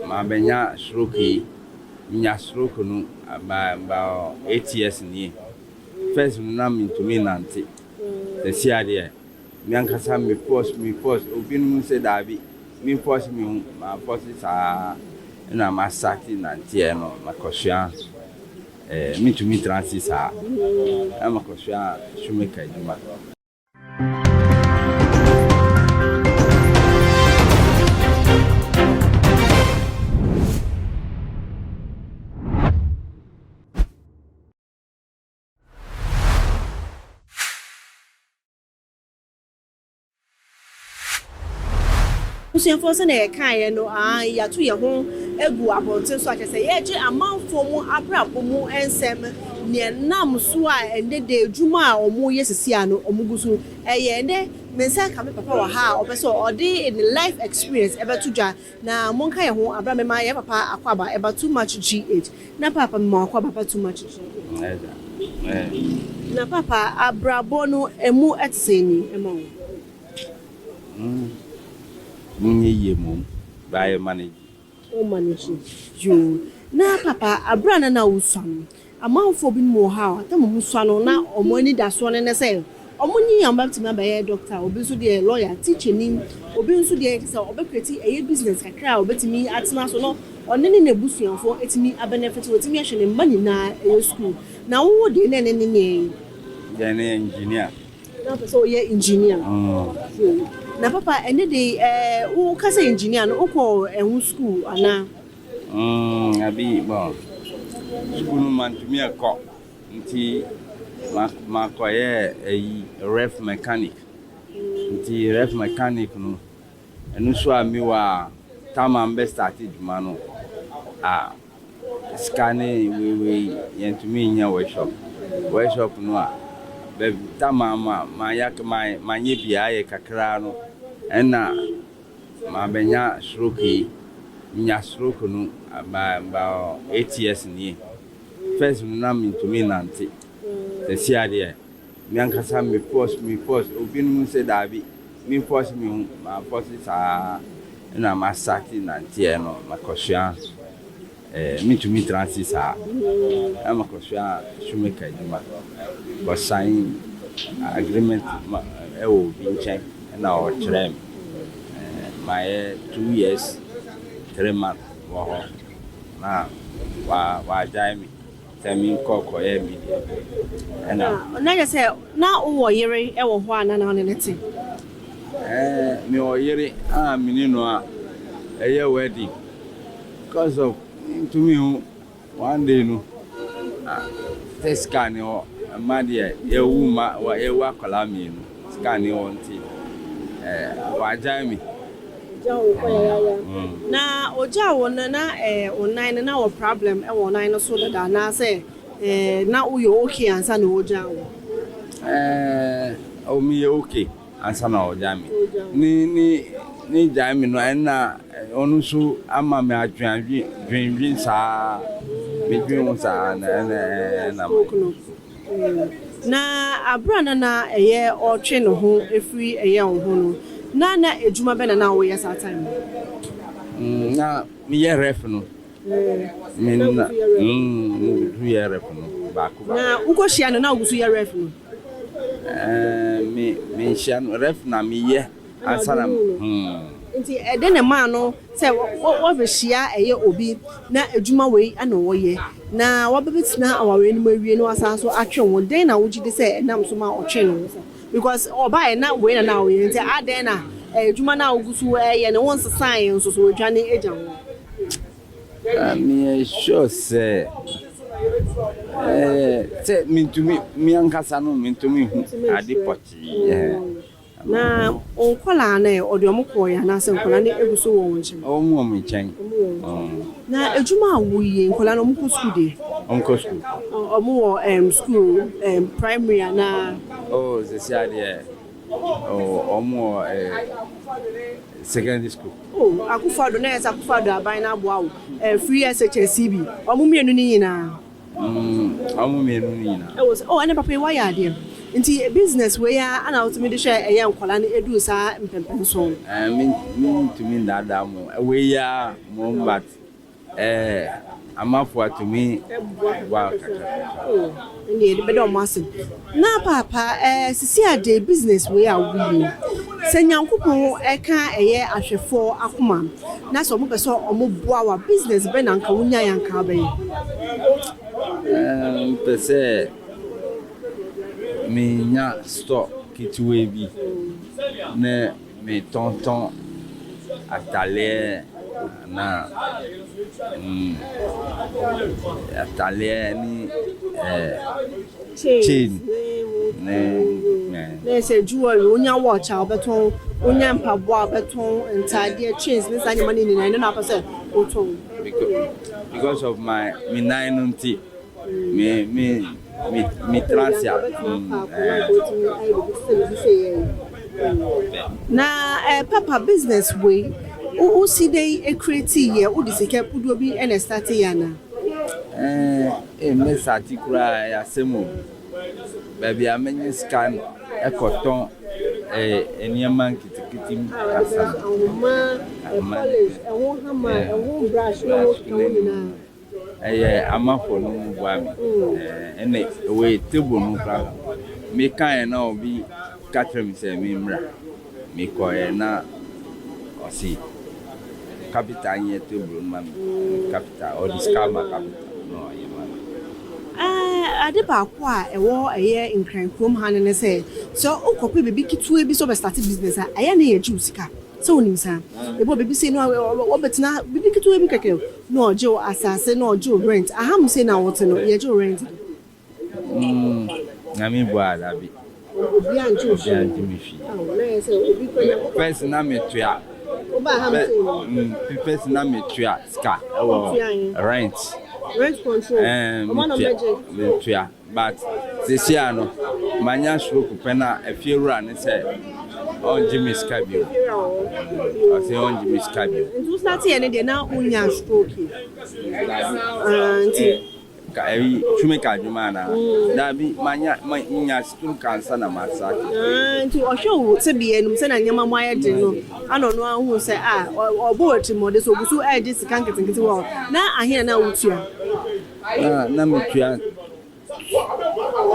Mabɛnya stroke yi. Menya stroke no about 8 years nie. First no, na mentumi nante. Sɛsi adeɛ, me ankasa me force obinom sɛ daabi, me force me ho, ma force saa ɛna ma start nanteɛ no. Makɔsua mentumi tena ase saa na makɔsua shoemaker adwuma. Abusuafoɔ, sɛ na yɛkaeɛ no, yɛato yɛn ho agu abɔnten so akyɛ sɛ yɛregye amanfoɔ mu abrabɔ mu nsɛm, nea nam so a ɛnɛ de adwuma a wɔyɛ sisi a no wɔn gu so ɛyɛ. Ɛnɛ me nsa ka me papa wɔ ha a ɔpɛ sɛ ɔde ne life experience ɛbɛto dwa, na monka yɛn ho abra mɛma yɛn papa akɔ aba ɛba Too Much GH. Na papa, mma akɔ aba ba Too Much GH. Na papa, abrabɔ no emu ɛte sɛ ni ɛma wo? Monyɛ yie mmom, baayɛ manage. Wo manage yoo. Na papa, abira na wosua no, amanfoɔ bi mu wɔ ha a atam mu sua no na ɔmo ani da soɔ no ne sɛ ɔmo nyi a ɔmo bɛtumi abɛyɛ doctor, obi nso deɛ lawyer, teacher ni, obi nso deɛ sɛ ɔbɛcreate ɛyɛ business kakra a ɔbɛtumi atena so no, ɔne ne n'abusuafoɔ etumi abenefit, wɔtumi ahwɛ ne mma nyinaa ɛyɛ school. Na wowo deɛ ne ne yɛ? Deɛ ne yɛ engineer. Na wopɛ sɛ ɔyɛ engineer. Na papa, ɛne de woka sɛ engineer no, wokɔ ɛho school anaa? Abi bon, school no mantumi ɛkɔ, nti makɔyɛ ɛyi, ref mechanic. Nti ref mechanic no, ɛno nso a mewɔ a time a mbɛ start dwuma no a, sika ne weiwei, yɛntumi nyɛ workshop. Workshop no a bɛ time a ma mayɛ manyɛ bia ayɛ kakra no, ɛna mabɛnya stroke yi. Menya stroke no about 8 years nie. First no, na mentumi nante. Sɛsi adeɛ, me ankasa me force obinom sɛ daabi, me force me ho, ma force saa ɛna ma start nanteɛ no. Makɔsua mentumi tena ase saa na makɔsua shoemaker adwuma. Kɔsign agreement ma ɛwɔ obi nkyɛn, ɛna ɔkyerɛ me. Mayɛ 2 years 3 months wɔ hɔ na wa wagyae me sɛ menkɔ kɔyɛ me deɛ ɛna. Na yɛ sɛ na wowɔ yere wɔ hɔ a na na ɔne ne te? Mewɔ yere a mene no a ɛyɛ wedding, because of ntumi ho one day no sɛ sika ne hɔ mma deɛ yɛwu ma yɛwu akwadaa mmienu, sika ne hɔ, nti wagyae me. Gya wo kɔ yayaya. Na ogya wo no, na wo nan no na wɔ problem wɔ wo nan no so dada anaasɛ na woyɛ okay ansa na ogya wo? O, meyɛ okay ansa na ɔgyae me. Ne gyae me no, ɛna ɔno nso ama me adwenadwen dwendwen saa, medwen ho saa na ɛna Stroke no. Na abere a na ɛyɛ ɔtwe ne ho efiri ɛyɛ wo ho no, na edwuma bɛ na na woyɛ saa time no? Na meyɛ ref no. Me Na na wogu so yɛ ref? Mm, yɛ ref no baako baako. Na wokɔhyia no na wogu so yɛ ref no? Me menhyia no, ref na meyɛ ansa na ɔde hu no. Nti ɛdɛn na maa no sɛ wɔbɛhyia ɛyɛ obi na adwuma wei ɛna wɔyɛ na wɔbɛbɛtena awareɛ no mu awie na wasan so atwe wo? Dɛn na wogye di sɛ ɛnam so ma ɔtwe ne ho sa? Because ɔbaeɛ na wei na na woyɛ, nti adɛn na adwuma no a wogu so ɛyɛ no wonsesaeɛ nso so wɔdwane agya wo? Meyɛ sure sɛ sɛ mentumi, me ankasa no mentumi hu ade pɔtee. Na nkɔlaa no ɛ, ɔde ɔmo kɔɔeɛ anaasɛ nkɔlaa no egu so wɔ wo nkyɛn? Ɔmo wɔ me nkyɛn. Ɔmo wɔ wo nkyɛn. Na adwuma a woyɛ, nkɔlaa no ɔmo kɔ sukuu deɛ? Ɔmkɔ sukuu. Ɔmo wɔ sukuu primary anaa? Oh, sɛsi adeɛ, oh, ɔmo wɔ secondary school. Oh, Akufo-Addo, na yɛ sɛ Akufo-Addo aban no aboa wo free SHS bi, ɔmo mmienu no nyinaa? Ɔmo mmienu no nyinaa. Ɛwɔ sɛ oh, ɛne papa yi wayɛ adeɛ. Nti business wei ara ana wotumi de hwɛ ɛyɛ nkwadaa no ɛduru saa mpɛmpɛnsoɔ no? Ɛɛ, me mentumi nnaadaa mo. Wei ara mmom but ɛɛ amafo atumi boa kakra kakra. Oh, ɛnde yɛde bɛda wɔn ase. Na paapa, ɛɛ sisi ade business wei a woyɛ yi, sɛ Nyankopɔn ɛka ɛyɛ ahwɛfoɔ akoma na sɛ wɔn pɛ sɛ wɔn boa wo a, business bɛn na anka wonyaeɛ anka wobɛyɛ? Ɛɛ mpɛ sɛ menya store ketewa bi na metɔntɔn ataleɛ na ataleɛ ne chain ne Na sɛ jewelry, wonya watch a wobɛtɔn, wonya mpaboa a wobɛtɔn, ntaadeɛ, chains ne saa nneɛma no nyinaa, ɛno na wopɛ sɛ wotɔn? Because of my me nan no nti me trans a. Na papa, business wei wosi dɛn ecreate yɛ? Wode sika kodoɔ bi ɛna start yɛ anaa? Ɛɛ me start koraa ɛyɛ asɛm o. Baabi a menye sika no ɛkɔtɔn nneɛma nketenkete mu kasa. Ahoma, polish, ɛho hama, ɛho brush ne ho ka ho nyinaa. Ɛyɛ amafo no mu boa me. Ɛne wei table no koraa mekaeɛ na obi ka kyerɛ me sɛ memmra. Mekɔeɛ na ɔse carpenter nyɛ table no ma me. Carpenter ɔde sika ma carpenter na ɔyɛ ma me. Ade baako a ɛwɔ ɛyɛ Nkran kurom ha no ne sɛ sɛ wokɔpɛ biribi ketewa bi sɛ wobɛstart business a, ɛyɛ ne yɛgye wo sika sɛ wonim saa. Ebi wɔ biribi sei no, wɔbɛtena biribi ketewa bi kɛkɛ na ɔgye wo asase na ɔgye wo rent. Aham sei na wote no, yɛgye wo rent? Nyame boa, dabi. Obi angye wo? Obi angye me hwee. Na yɛ sɛ obi kɔ nya First na metua. Wobaa ha sei no? First na metua sika ɛwɔ rent. Rent control? Ɛɛ, ɔmo na metua. ɔmbɛgye? Metua, but seesei a no manya stroke pɛ na efiewura ne sɛ ɔngye me sika bio. Ɔsɛ ɔngye me sika bio. Nti wo start yɛ ne deɛ na wonya stroke yi? Dabi. Ah, nti Ka ɛyi shoemaker adwuma ana? Dabi, manya nya stroke ansa na ma start. Ah, nti ɔhwɛ wo tebea no mu sɛnea nneɛma mu ayɛ den no ana ɔno ahu sɛ a ɔbɔ wɔ atirimmɔden so ogu so ɛregye sika nketenkete wɔ hɔ. Na ahe na wotua? Na metua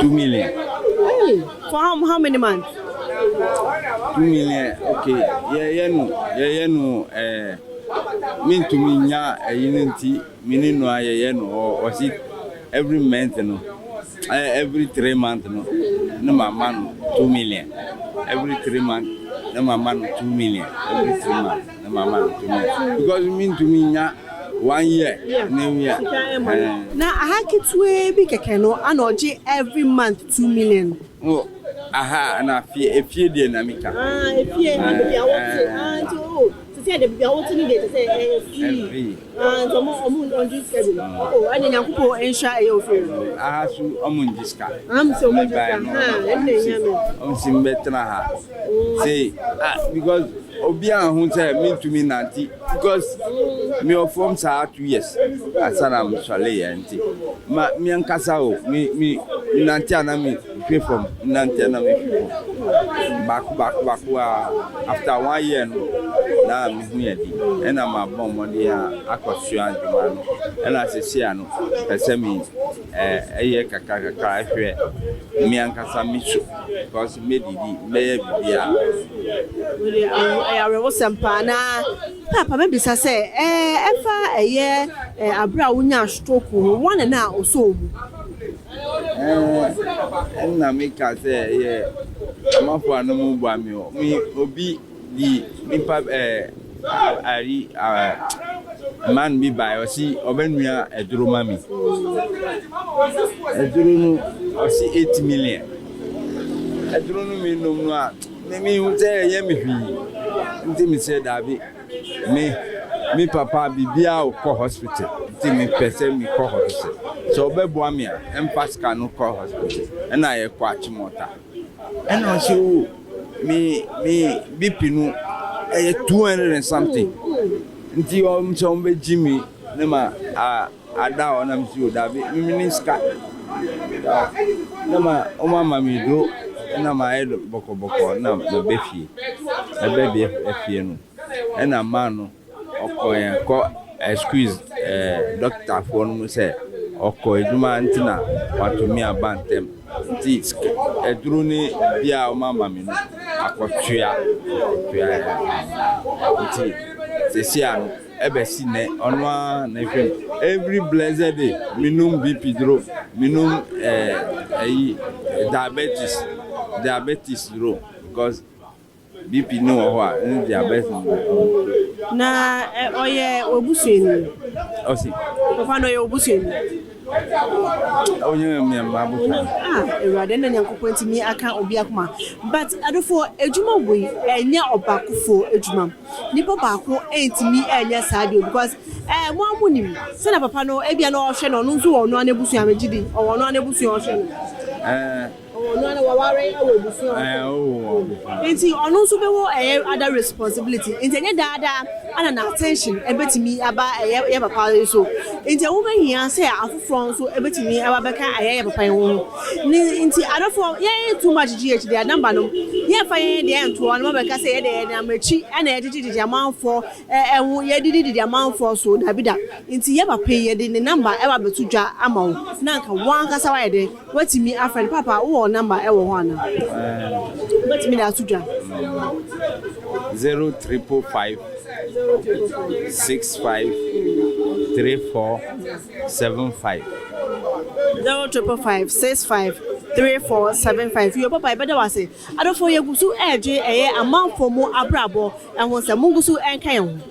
2 million. Hey, for how many months? 2 million, okay. Yɛyɛ no mentumi nya ɛyi no nti me ne no a yɛyɛ no ɔsi every month no, every 3 month no ne ma ma no 2 million, every 3 month ne ma ma no 2 million, every 3 month ne ma ma no 2 million because mentumi nya one year ne year. Sika ɛma no. Na aha ketewa bi kɛkɛ no ana ɔgye every month 2 million? Oh, aha na fie, efie deɛ na meka. Ah, efie ha baabi a wɔte. Ah, nti o sisi ɛde baabi a wɔte no deɛ kyerɛ sɛ ɛyɛ free. Free. Ah, nti ɔmo ɔngye sika bi. Oh, ɛna Nyankopɔn nhyira ɛyɛ ofie no. Aha so ɔmo ngye sika. Am sɛ ɔmo ngye sika ha, ɛna ɛnya mi. Ɔmo si mbɛtena ha say, ah, because obi a ho sɛ mentumi nante because me wɔ fam saa 2 years ansa na mesɔre yɛ, nti ma me ankasa o me nante a na me hwe fam, nante a na me hwe fam baako baako baako a after one year no na me ho yɛ di, ɛna ma bɔ mmɔden a akɔsua adwuma no, ɛna sisi a no pɛ sɛ me ɛyɛ kakra kakra ɛhwɛ me ankasa me so because medidi mɛyɛ biribiara. Wode ɛyɛ awerɛwosɛm paa. Na papa, mɛbisa sɛ ɛfa ɛyɛ abere a wonya stroke ho, wɔn na ɔsɔ mu? Ɛnna meka sɛ ɛyɛ amafo a no mu boa me o. Me obi di nipa ayi man bi ba, ɔsi ɔbɛnua aduro ma me. Aduro no ɔsi 8 million. Aduro no mi nom no a me hu sɛ ɛyɛ me hwee, nti mi sɛ daabi, me papa biribiara kɔ hospital, nti mi pɛ sɛ mi kɔ hospital sɛ ɔbɛboa me a ɛmfa sika no kɔ hospital. Ɛna yɛkɔ Achimota, ɛna ɔsɛ o me BP no ɛyɛ 200 and something, nti ɔm sɛ ɔm bɛgye mi ne ma a ada hɔ na mi si o daabi, mi ni sika ne ma ɔmo ama mi duro. Ɛna mayɛ bɔkɔbɔkɔ na maba fie. Mɛba fie no, ɛna man no ɔkɔ yɛn kɔ excuse dɔktafoɔ no mu sɛ ɔkɔ adwuma nti na watumi aba ntɛm. Nti aduro ne bi a ɔma me no akɔtua tua. Nti seesei a no ɛbɛsi nnɛ, ɔno ara na ɛhwɛ mu. Every blessed day menom BP duro, menom ɛyi diabetes duro, because BP no wɔ hɔ a, ne diabetes no wɔ hɔ. Na ɔyɛ obusuani? Ɔsi. Papa no ɔyɛ obusuani? Ɔnyɛ mmɛmma abusua. Ah, Awurade na Nyankopɔn ntumi aka obi akoma. But adofo, adwuma wei ɛnyɛ ɔbaakofoɔ adwuma. Nipa baako ntumi ɛnyɛ saa deɛ, because mo a mo nim sɛnɛ papa no ebia na ɔhwɛ no, ɔno nso wɔ ɔno anabusua. Megye di ɔwɔ ɔno anabusua ɔhwɛ no. Ɔwɔ ɔno ana waware ɛwɔ abusua. Ɔwɔ abusua. Nti ɔno nso bɛwɔ ɛyɛ other responsibility, nti ɛnyɛ daadaa ana na attention ɛbɛtumi aba ɛyɛ yɛ papa yi so. Nti ɛho bɛhia sɛ afoforɔ nso ɛbɛtumi aba bɛka ɛyɛ yɛ papa yi ho ne. Nti adɔfoɔ, yɛn Too Much GH deɛ, number no yɛmfa yɛn deɛ ntoɔ no mabɛka sɛ yɛde yɛn nam akyi ɛna yɛgyegyegyegye amanfoɔ ɛho, yɛdidididi amanfoɔ so. Dabi da. Nti yɛ papa yi, yɛde ne number ɛba abɛto dwa ama wo na nka wɔn ankasa wayɛ dɛ watumi afrɛ no. Papa, wowɔ number ɛwɔ hɔ ana wobɛtumi de ato dwa? 0555653475. 0555653475. Yɛ papa, yɛbɛda wase. Adɔfoɔ, yɛgu so ɛregye ɛyɛ amanfoɔ mu abrabɔ ɛho sɛ mungu so ɛnka yɛn ho.